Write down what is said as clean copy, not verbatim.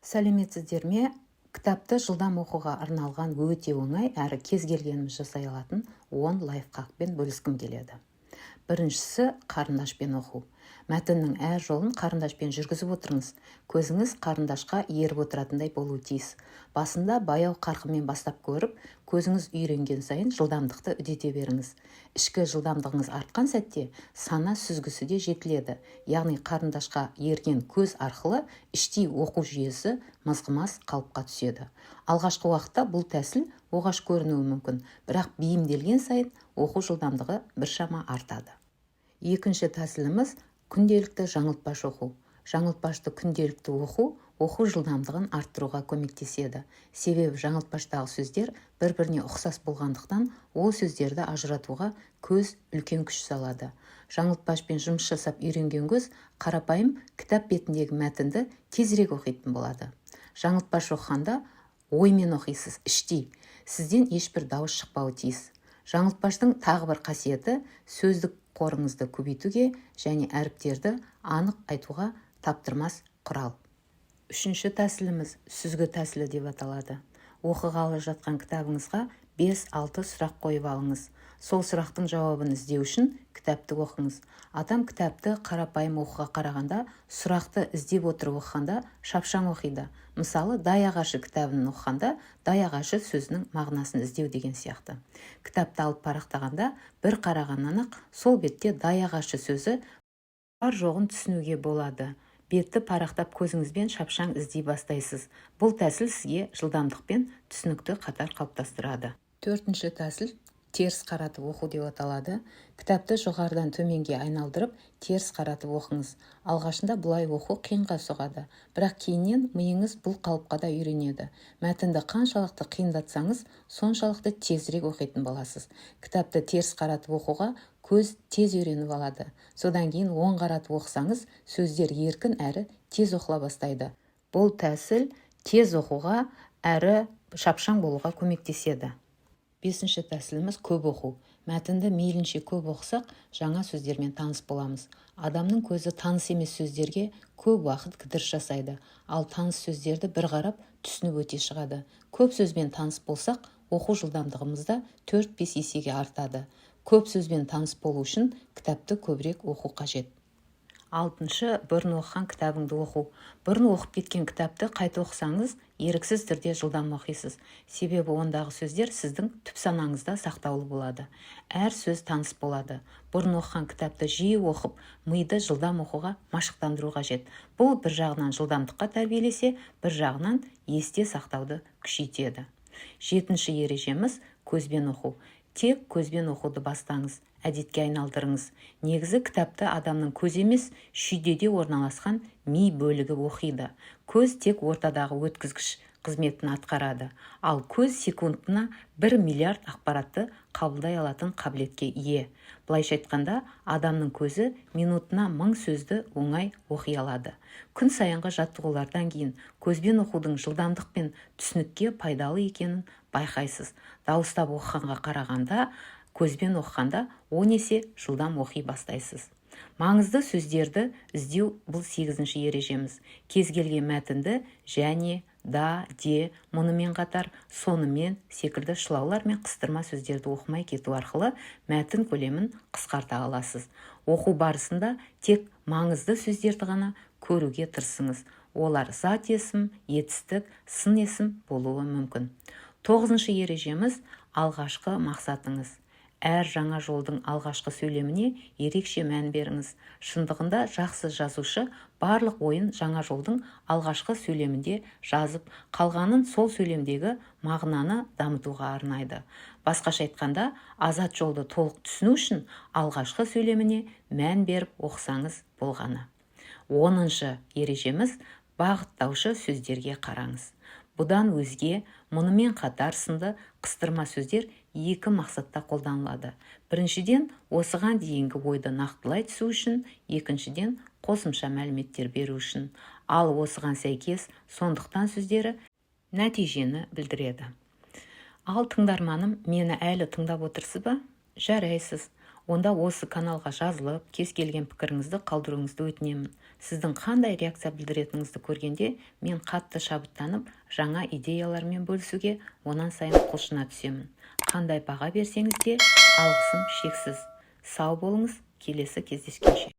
Сәлеметсіздер ме! Кітапты жылдам оқуға арналған өте оңай әрі кез келгеніміз жасай алатын 10 лайфхакпен бөліскім келеді. Біріншісі – қарындашпен оқу. Мәтіннің әр жолын қарындашпен жүргізіп отырыңыз. Көзіңіз қарындашқа еріп отыратындай болуы тиіс. Басында баяу қарқынмен бастап көріп, көзіңіз үйренген сайын жылдамдықты үдете беріңіз. Ішкі жылдамдығыңыз артқан сәтте сана сүзгісі де жетіледі, яғни қарындашқа ерген көз арқылы іштей оқу жүйесі мызғымас қалыпқа түседі. Алғашқы уақытта бұл тәсіл оғаш көрінуі мүмкін, бірақ бейімделген сайын оқу жылдамдығы біршама артады. Екінші тәсіліміз – күнделікті жаңылтпаш оқу. Жаңылтпашты күнделікті оқу оқу жылдамдығын арттыруға көмектеседі. Себебі жаңылтпаштағы сөздер бір-біріне ұқсас болғандықтан, ол сөздерді ажыратуға көз үлкен күш салады. Жаңылтпашпен жұмыс жасап үйренген көз қарапайым кітап бетіндегі мәтінді тезірек оқитын болады. Жаңылтпаш оқығанда оймен оқисыз, іштей, сізден ешбір дауыс шықпауы тиіс. Жаңылтпаштың тағы бір қасиеті – сөздік қорыңызды көбейтуге және әріптерді анық айтуға таптырмас құрал. Үшінші тәсіліміз сүзгі тәсілі деп аталады. Оқығалы жатқан кітабыңызға 5-6 сұрақ қойып алыңыз. Сол сұрақтың жауабын іздеу үшін кітапты оқыңыз. Адам кітапты қарапайым оқуға қарағанда сұрақты іздеп отырып оқығанда шапшаң оқиды. Мысалы, «Дай ағашы» кітабын оқығанда «дай ағашы» сөзінің мағынасын іздеу деген сияқты. Кітапты алып парақтағанда, бір қарағаннан-ақ сол бетте «дай ағашы» сөзі бар жоғын түсінуге болады. Бетті парақтап, көзіңізбен шапшаң іздей бастайсыз. Бұл тәсіл сізге жылдамдық пен түсінікті қатар қалыптастырады. Төртінші тәсіл теріс қаратып оқу деп аталады. Кітапты жоғарыдан төменге айналдырып, теріс қаратып оқыңыз. Алғашында бұлай оқу қиынға соғады, бірақ кейіннен миыңыз бұл қалыпқа да үйренеді. Мәтінді қаншалықты қиындатсаңыз, соншалықты тезірек оқитын боласыз. Кітапты теріс қаратып оқуға көз тез үйреніп алады. Содан кейін оң қаратып оқысаңыз, сөздер еркін әрі тез оқыла бастайды. Бұл тәсіл тез оқуға әрі шапшаң болуға көмектеседі. Бесінші тәсіліміз – көп оқу. Мәтінді мейлінше көп оқысақ, жаңа сөздермен таныс боламыз. Адамның көзі таныс емес сөздерге көп уақыт кідіріс жасайды, ал таныс сөздерді бір қарап, түсініп өте шығады. Көп сөзбен таныс болсақ, оқу жылдамдығымыз да 4-5 есеге артады. Көп сөзбен таныс болу үшін кітапты көбірек оқу қажет. Алтыншы – бұрын оқыған кітабыңды оқу. Бұрын оқып кеткен кітапты қайта оқысаңыз, еріксіз түрде жылдам оқисыз. Себебі ондағы сөздер сіздің түп санаңызда сақтаулы болады, әр сөз таныс болады. Бұрын оқыған кітапты жиі оқып, миды жылдам оқуға машықтандыру қажет. Бұл бір жағынан жылдамдыққа тәрбиелесе, бір жағынан есте сақтауды күшейтеді. Жетінші ережеміз – көзбен оқу. Тек көзбен оқуды бастаңыз, әдетке айналдырыңыз. Негізі кітапты адамның көзі емес, шүйдеде орналасқан ми бөлігі оқиды. Көз тек ортадағы өткізгіш қызметін атқарады. Ал көз секундына 1 миллиард ақпаратты қабылдай алатын қабілетке ие. Былайша айтқанда, адамның көзі минутына 1000 сөзді оңай оқи алады. Күн сайынғы жаттығулардан кейін көзбен оқудың жылдамдық пен түсінікке пайдалы екенін байқайсыз. Дауыстап оқығанға қарағанда көзбен оқығанда 10 есе жылдам оқи бастайсыз. Маңызды сөздерді іздеу – бұл сегізінші ережеміз. Кез келген мәтінді «және», «да», «де», «мұнымен қатар», «сонымен» секілді шылаулар мен қыстырма сөздерді оқымай кету арқылы мәтін көлемін қысқарта аласыз. Оқу барысында тек маңызды сөздерді ғана көруге тырысыңыз. Олар зат есім, етістік, сын есім болуы мүмкін. Тоғызыншы ережеміз – алғашқы мақсатыңыз. Әр жаңа жолдың алғашқы сөйлеміне ерекше мән беріңіз. Шындығында, жақсы жазушы барлық ойын жаңа жолдың алғашқы сөйлемінде жазып, қалғанын сол сөйлемдегі мағынаны дамытуға арнайды. Басқаша айтқанда, азат жолды толық түсіну үшін алғашқы сөйлеміне мән беріп оқысаңыз болғаны. 10-ережеміз – бағыттаушы сөздерге қараңыз. «Бұдан өзге», «мұнымен қатар» сынды қыстырма сөздер екі мақсатта қолданылады: біріншіден, осыған дейінгі ойды нақтылай түсу үшін, екіншіден, қосымша мәліметтер беру үшін. Ал «осыған сәйкес», «сондықтан» сөздері нәтижені білдіреді. Ал, тыңдарманым, мені әлі тыңдап отырсыз ба? Жарайсыз! Онда осы каналға жазылып, кез келген пікіріңізді қалдыруыңызды өтінемін. Сіздің қандай реакция білдіретініңізді көргенде, мен қатты шабыттанып, жаңа идеялармен бөлісуге онан сайын құлшына түсемін. Қандай баға берсеңіз де, алғысым шексіз. Сау болыңыз, келесі кездескенше!